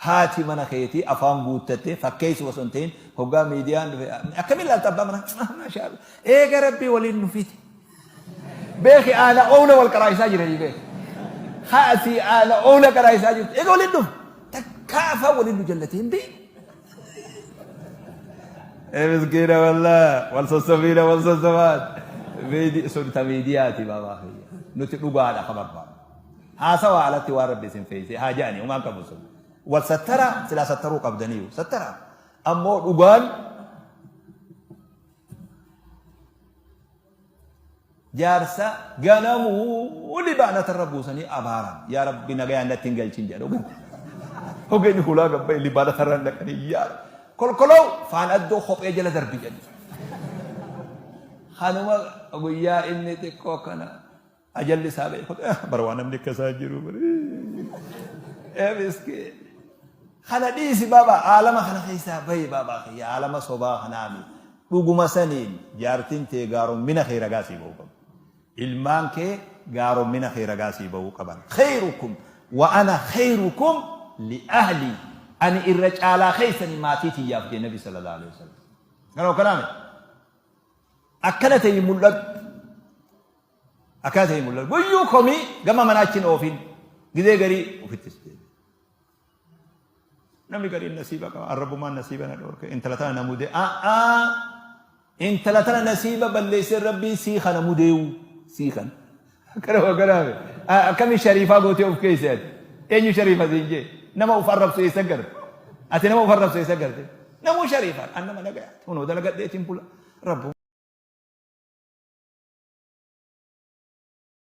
Haati mana keetii afaan guuttattee fakkeessuu osoo hin ta'in hoggaa miidiyaan dhufe akkamiin ilaalta abbaa manaa? Maashaa Allah. Eega Rabbii waliin nu fide. Beeki aana oowla wal qaraa'isaa jiranii beeki. Haati aana oowla qaraa'isaa jirti. Eega waliin dhufe. Takkaa afaan waliin nu jallatee hin beeku. Ee miskiina wallah wal sossobiina wal sossobaan. Miidi sun ta miidiyaati baabaa kiyya. Nuti dhugaadha ka barbaadu. Haasawaa alatti waan Rabbi isin feeyse haa ja'anii homaa hin qabu sun. Wal sattaraa silaa sattaruu qabdaniiyu sattaraa. Ammoo dhugaan jaarsa ganamuu libaanatarra buusanii abaaran. Yaa Rabbi nagayaan natti hin galchin jedha. Hogeenyi hulaa gabbaye libaanatarra dhaqanii yaa kolkoloo faan addoo kophee jala darbi jedhu. Kanuma guyyaa inni xiqqoo kana Ajalli isaa ga'e kottu eh bara waan namni akka isaa jiru eh miskiin. Kana dhiisi baaba aalama kana keessaa bahi baabaa kiyya aalama sobaa kanaami dhuguma saniin jaartiin tee gaarommina kee ragaa sii ba'uu qabdi. Ilmaan kee gaarommina kee ragaa sii ba'uu qaban. Khayrukum wa ana khayrukum li ahli ani irra caalaa keessanii maatii tiyyaaf jee nabi sallallahu alaihi wasallam. Kana kanaami akkana ta'ii mul'adhu. Akkana ta'ee mul'atu. Guyyuu komii gama manaa achi hin oofin. Gizee garii ofittis deebi. Namni gariin nasiiba qaba. Arrabbumaan nasiiba na dhoorke. Intala tana na mudee. A'aa! Intala tana nasiiba balleessee rabbiin sii kana mudeewu. Sii kana. Akkana akkana akkami shariifaa gootee of keessa ati. Eenyu shariifa siin jee? Nama of arrabsu eessa garte? Ati nama of arrabsu eessa garte? Namuu shariifaa. An nama nagayaati. Kunoo dalagadheetiin bula. Rabbu.